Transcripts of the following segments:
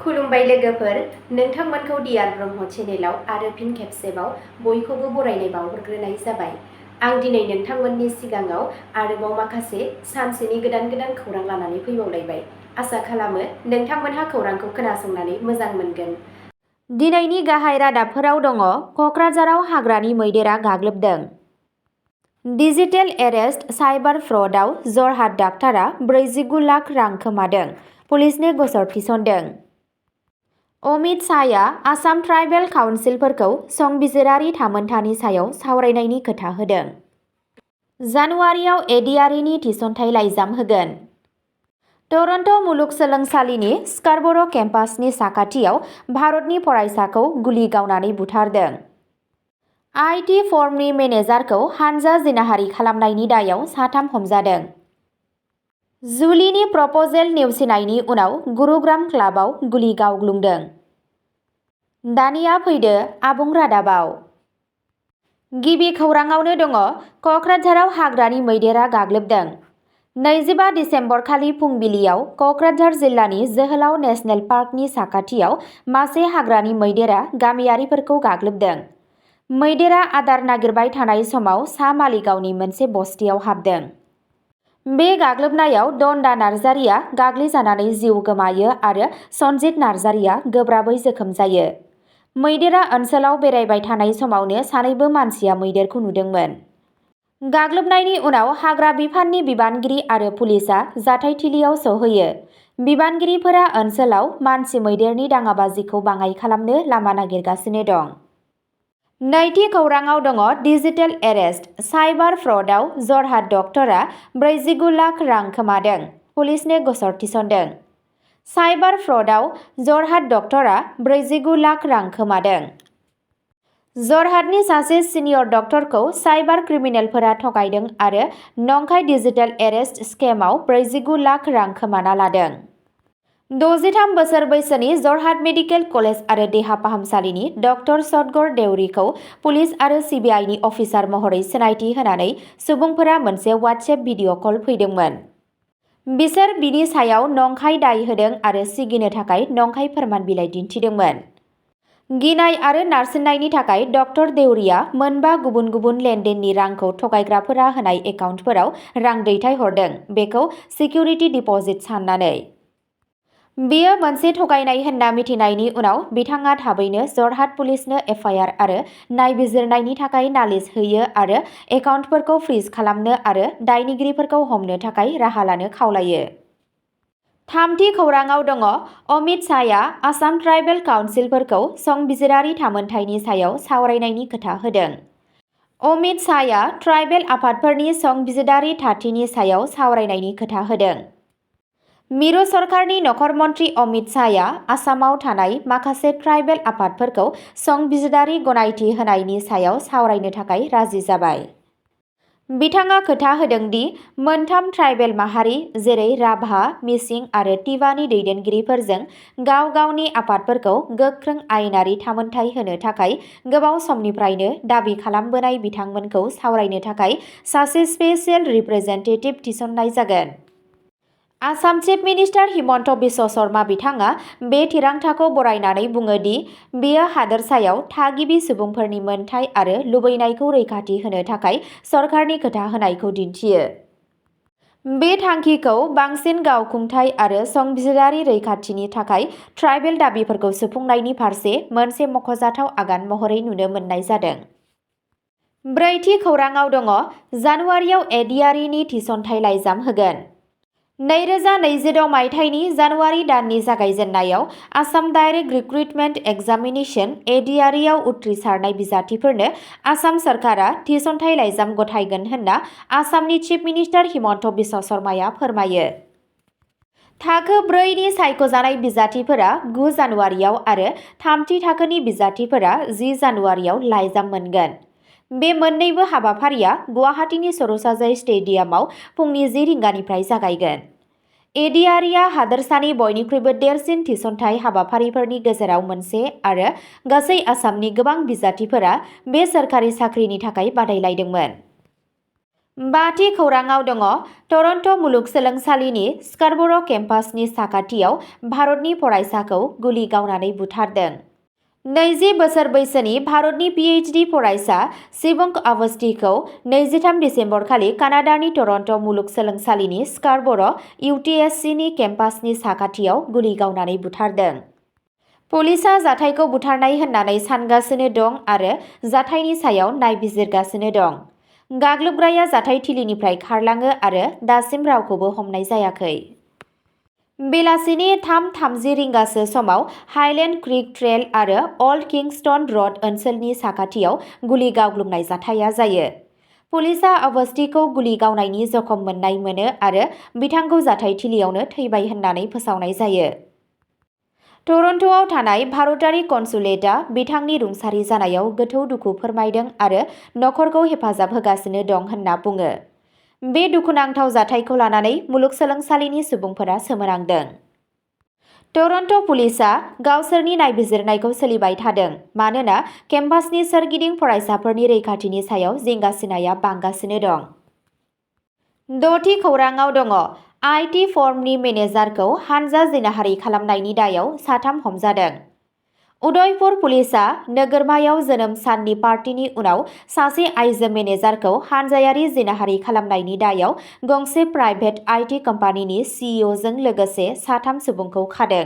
खुलुमबाय लोगोफोर, नोंथांमोनखौ डियार ब्रह्म चेनेलाव आरो फिन खेबसेबाव बयखौबो बरायनाय बावहरग्रोनाय जाबाय। आं दिनै नोंथांमोननि सिगाङाव आरोबाव माखासे सानसेनि गोदान खौरां लानानै फैबावलायबाय। आसा खालामो नोंथांमोनहा खौरांखौ खोनासंनानै मोजां मोनगोन। दिनैनि गाहाय रादाबफोराव दङ क'क्राझाराव हाग्रानि मैदेरा गाग्लोबदों। डिजिटेल एरेस्ट साइबार फ्रडआव जरहाट डाक्टारा 49 लाख रां खोमादों, पुलिसनो गसर थिसनदों। अमित शाहया आसाम ट्राइबेल काउन्सिलफोरखौ संबिजिरारि थामोनथानि सायाव सावरायनायनि खोथा होदों। जानुवारियाव एडिआरइनि थिसनथाइ लाइजाम होगोन। टरन्ट' मुलुगसोलोंसालिनि स्कारबर' केम्पासनि साखाथियाव भारतनि फरायसाखौ गुलि गावनानै बुथारदों। आईटी फर्मनि मेनेजारखौ हानजा जिनाहारि खालामनायनि दायाव साथाम हमजादों। जुलिनि प्रप'जेल नेवसिनायनि उनाव गुरुग्राम क्लाबआव गुलि गावग्लुंदों। दानिया फैदो आबुं रादाबाव। गिबि खौराङावनो दङ क'क्राझाराव हाग्रानि मैदेरा गाग्लोबदों। 25 दिसेम्बर खालि फुंबिलियाव क'क्राझार जिल्लानि जोहोलाव नेशनेल पार्कनि साखाथियाव मासे हाग्रानि मैदेरा गामियारिफोरखौ गाग्लोबदों। मैदेरा आदार नागिरबाय थानाय समाव सा मालिगावनि मोनसे बस्तियाव हाबदों। बे गाग्लोबनायाव दन्दा नार्जारिया गाग्लिजानानै जिउ गोमायो आरो सनजित नार्जारिया गोब्राबै जोखोम जायो। मैदेरा ओनसोलाव बेरायबाय थानाय समावनो सानैबो मानसिया मैदेरखौ नुदोंमोन। गाग्लोबनायनि उनाव हाग्रा बिफाननि बिबानगिरि आरो पुलिसआ जाथायथिलियाव सौहैयो। बिबानगिरिफोरा ओनसोलाव मानसि मैदेरनि दाङाबाजिखौ बाङाइ खालामनो लामा नागिरगासिनो दं। नैथि खौराङाव दङ डिजिटेल एरेस्ट साइबार फ्रडआव जरहाट डक्टरा 49 लाख रां खोमादों, पुलिसनो गसर थिसनदों। साइबार फ्रडआव जरहाट डक्टरा 49 लाख रां खोमादों। जरहाटनि सासे सिनियर डक्टरखौ साइबार क्रिमिनेलफोरा थगायदों आरो नंखाय डिजिटेल एरेस्ट स्केमआव 49 लाख रां खोमाना लादों। 63 बोसोर बैसोनि जरहाट मेडिकेल कलेज आरो देहा फाहामसालिनि डक्टर सदगर देउरिखौ पुलिस आरो सिबिआइनि अफिसार महरै सिनायथि होनानै सुबुंफोरा मोनसे वाट्सएप भिडिअ' कल फैदोंमोन। बिसोर बिनि सायाव नंखाय दाय होदों आरो सिगिनो थाखाय नंखाय फोरमान बिलाइ दिन्थिदोंमोन। गिनाय आरो नारसिननायनि थाखाय डक्टर देउरिया मोनबा गुबुन गुबुन लेनदेननि रांखौ थगायग्राफोरा होनाय एकाउन्टफोराव रां दैथायहरदों, बेखौ सिकिउरिटि डिप'जिट साननानै। बेयो मोनसे थगायनाय होनना मिथिनायनि उनाव बिथाङा थाबैनो जरहाट पुलिसनो एफआइआर आरो नायबिजिरनायनि थाखाय नालिस होयो आरो एकाउन्टफोरखौ फ्रिज खालामनो आरो दायनिगिरिफोरखौ हमनो थाखाय राहा लानो खावलायो। थामथि खौराङाव दङ अमित शाहया आसाम ट्राइबेल काउन्सिलफोरखौ संबिजिरारि थामोनथाइनि सायाव सावरायनायनि खोथा होदों। अमित शाहया ट्राइबेल आफादफोरनि संबिजिरारि थाथिनि सायाव सावरायनायनि खोथा होदों। मिरु सरकारनि नखर मन्त्रि अमित शाहया आसामाव थानाय माखासे ट्राइबेल आफादफोरखौ संबिजिरारि गनायथि होनायनि सायाव सावरायनो थाखाय राजि जाबाय। बिथाङा खोथा होदों दि मोनथाम ट्राइबेल माहारि जेरै राभा, मिसिं आरो टिवानि दैदेनगिरिफोरजों गाव गावनि आफादफोरखौ गोख्रों आयेनारि थामोनथाइ होनो थाखाय गोबाव समनिफ्रायनो दाबि खालामबोनाय बिथांमोनखौ सावरायनो थाखाय सासे स्पेसियेल रिप्रेजेन्टेटिभ थिसननाय जागोन। आसाम चिफ मिनिस्टार हिमन्त बिश्व शर्मा बिथाङा बे थिरांथाखौ बरायनानै बुङो दि बेयो हादोरसायाव थागिबि सुबुंफोरनि मोनथाय आरो लुबैनायखौ रैखाथि होनो थाखाय सरकारनि खोथा होनायखौ दिन्थियो। बे थांखिखौ बांसिन गावखुंथाय आरो संबिजिरारि रैखाथिनि थाखाय ट्राइबेल दाबिफोरखौ सुफुंनायनि फारसे मोनसे मख'जाथाव आगान महरै नुनो मोननाय जादों। ब्रैथि खौराङाव दङ जानुवारियाव एडिआरइनि थिसनथाइ लाइजाम होगोन। 2026 मायथाइनि जानुवारि दाननि जागायजेन्नायाव आसाम डाइरेक्ट रिक्रुटमेन्ट एग्जामिनेशन एडिआरइआव उथ्रिसारनाय बिजाथिफोरनो आसाम सरकारा थिसनथाइ लाइजाम गथायगोन होनना आसामनि चिफ मिनिस्टार हिमन्त बिश्व शर्माया फोरमायो। थाखो 4 नि सायख'जानाय बिजाथिफोरा 9 जानुवारियाव आरो थामथि थाखोनि बिजाथिफोरा 10 जानुवारियाव लाइजाम मोनगोन। बे मोन्नैबो हाबाफारिया गुवाहाटीनि सरुसाजाय स्टेडियामाव फुंनि 10 रिंगानिफ्राय जागायगोन। एडिआरइआ हादोरसानि बयनिख्रुइबो देरसिन थिसनथाइ हाबाफारिफोरनि गेजेराव मोनसे आरो गासै आसामनि गोबां बिजाथिफोरा बे सोरखारि साख्रिनि थाखाय बादायलायदोंमोन। बाथि खौराङाव दङ टरन्ट' मुलुगसोलोंसालिनि स्कारबर' केम्पासनि साखाथियाव भारतनि फरायसाखौ गुलि गावनानै बुथारदों। 20 बोसोर बैसोनि भारतनि PhD फरायसा शिवंक अवस्थीखौ 23 दिसेम्बरखालि कानाडानि टरन्ट' मुलुगसोलोंसालिनि स्कारबर' UTSCनि केम्पासनि साखाथियाव गुलि गावनानै बुथारदों। पुलिसआ जाथायखौ बुथारनाय होननानै सानगासिनो दं आरो जाथायनि सायाव नायबिजिरगासिनो दं। गाग्लोबग्राया जाथायथिलिनिफ्राय खारलाङो आरो दासिम रावखौबो हमनाय जायाखै। बेलासिनि 3:30 रिंगासो समाव हाइलेन्ड क्रिक ट्रेल आरो अल्ड किंस्टन र'ड ओनसोलनि साखाथियाव गुलि गावग्लुंनाय जाथाया जायो। पुलिसआ अवस्थीखौ गुलि गावनायनि जखम मोननाय मोनो आरो बिथांखौ जाथायथिलियावनो थैबाय होननानै फोसावनाय जायो। टरन्ट'आव थानाय भारतारि कनसुलेटआ बिथांनि रुंसारि जानायाव गोथौ दुखु फोरमायदों आरो नखरखौ हेफाजाब होगासिनो दं होनना बुङो। बे दुखुनांथाव जाथायखौ लानानै मुलुगसोलोंसालिनि सुबुंफोरा सोमोनांदों। टरन्ट' पुलिसआ गावसोरनि नायबिजिरनायखौ सोलिबाय थादों मानोना केम्पासनि सोरगिदिं फरायसाफोरनि रैखाथिनि सायाव जिंगासिनाया बांगासिनो दं। 6थि खौराङाव दङ IT फर्मनि मेनेजारखौ हानजा जिनाहारि खालामनायनि दायाव 3 हमजादों। उदयपुर पुलिसआ नोगोरमायाव जोनोम साननि पार्टिनि उनाव सासे आइजो मेनेजारखौ हानजायारि जिनाहारि खालामनायनि दायाव गंसे प्राइभेट IT कम्पानिनि CEOजों लोगोसे 3 सुबुंखौ खादों।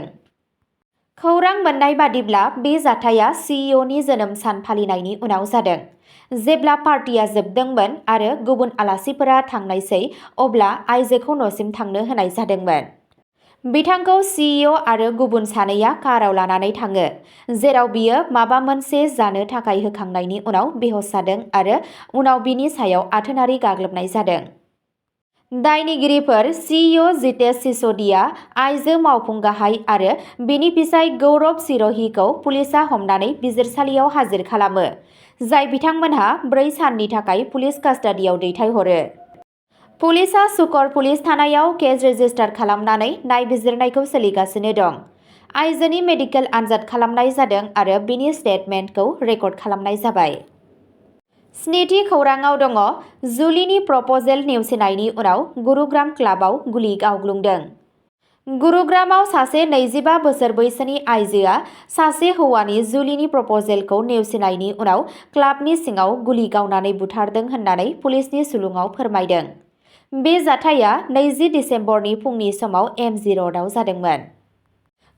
खौरां मोननाय बादिब्ला बे जाथाया CEOनि जोनोम सान फालिनायनि उनाव जादों। जेब्ला पार्टिया जोबदोंमोन आरो गुबुन आलासिफोरा थांनायसै अब्ला आइजोखौ न'सिम थांनो होनाय जादोंमोन। बिथांखौ CEO आरो गुबुन सानैया काराव लानानै थाङो, जेराव बियो माबा मोनसे जानो थाखाय होखांनायनि उनाव बेहस जादों आरो उनाव बिनि सायाव आथोनारि गाग्लोबनाय जादों। दायनिगिरिफोर CEO जितेश सिसोदिया, आइजो मावफुं गाहाय आरो बिनि फिसाय गौरव सिर'हीखौ पुलिसआ हमनानै बिजिरसालियाव हाजिर खालामो, जाय बिथांमोनहा 4 साननि थाखाय पुलिस कास्टाडियाव दैथायहरो। पुलिसआ सुकर पुलिस थानायाव केस रेजिस्टार खालामनानै नायबिजिरनायखौ सोलिगासिनो दं। आइजोनि मेडिकेल आनजाद खालामनाय जादों आरो बिनि स्टेटमेन्टखौ रेकर्ड खालामनाय जाबाय। 7थि खौराङाव दङ जुलिनि प्रप'जेल नेवसिनायनि उनाव गुरुग्राम क्लाबआव गुलि गावग्लुंदों। गुरुग्रामाव सासे 25 बोसोर बैसोनि आइजोआ सासे हौवानि जुलिनि प्रप'जेलखौ नेवसिनायनि उनाव क्लाबनि सिङाव गुलि गावनानै बुथारदों होननानै पुलिसनि सुलुङाव फोरमायदों। बे जाथाया 20 दिसेम्बरनि फुंनि समाव MG र'डआव जादोंमोन।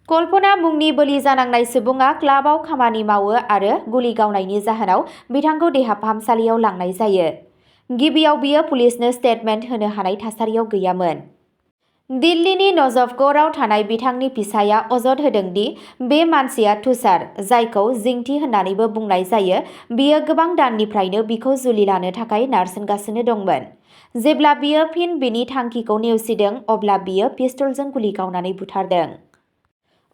कल्पना मुंनि बोलि जानांनाय सुबुङा क्लाबआव खामानि मावो आरो गुलि गावनायनि जाहोनाव बिथांखौ देहा फाहामसालियाव लांनाय जायो। गिबियाव बियो पुलिसनो स्टेटमेन्ट होनो हानाय थासारियाव गैयामोन। दिल्लीनि नजफगढ़आव थानाय बिथांनि फिसायआ अजद होदों दि बे मानसिया तुषार, जायखौ जिंथि होननानैबो बुंनाय जायो, बियो गोबां दाननिफ्रायनो बिखौ जुलि लानो थाखाय नारसिनगासिनो दंमोन। जेब्ला बियो फिन बिनि थांखिखौ नेवसिदों अब्ला बियो पिस्तलजों गुलि गावनानै बुथारदों।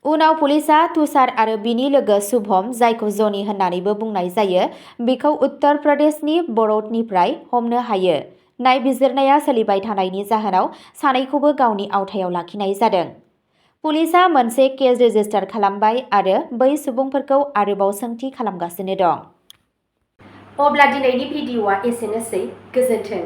उनाव पुलिसआ तुषार आरो बिनि लोगो शुभम, जायखौ जनी होननानैबो बुंनाय जायो, बिखौ उत्तर प्रदेशनि बड़ौदनिफ्राय हमनो हायो। नायबिजिरनाया सोलिबाय थानायनि जाहोनाव सानैखौबो गावनि आवथायाव लाखिनाय जादों। पुलिसआ मोनसे केस रेजिस्टार खालामबाय आरो बै सुबुंफोरखौ आरोबाव सोंथि खालामगासिनो दं। अब्ला दिनैनि भिडिअ'आ एसेनोसै। गोजोन्थों।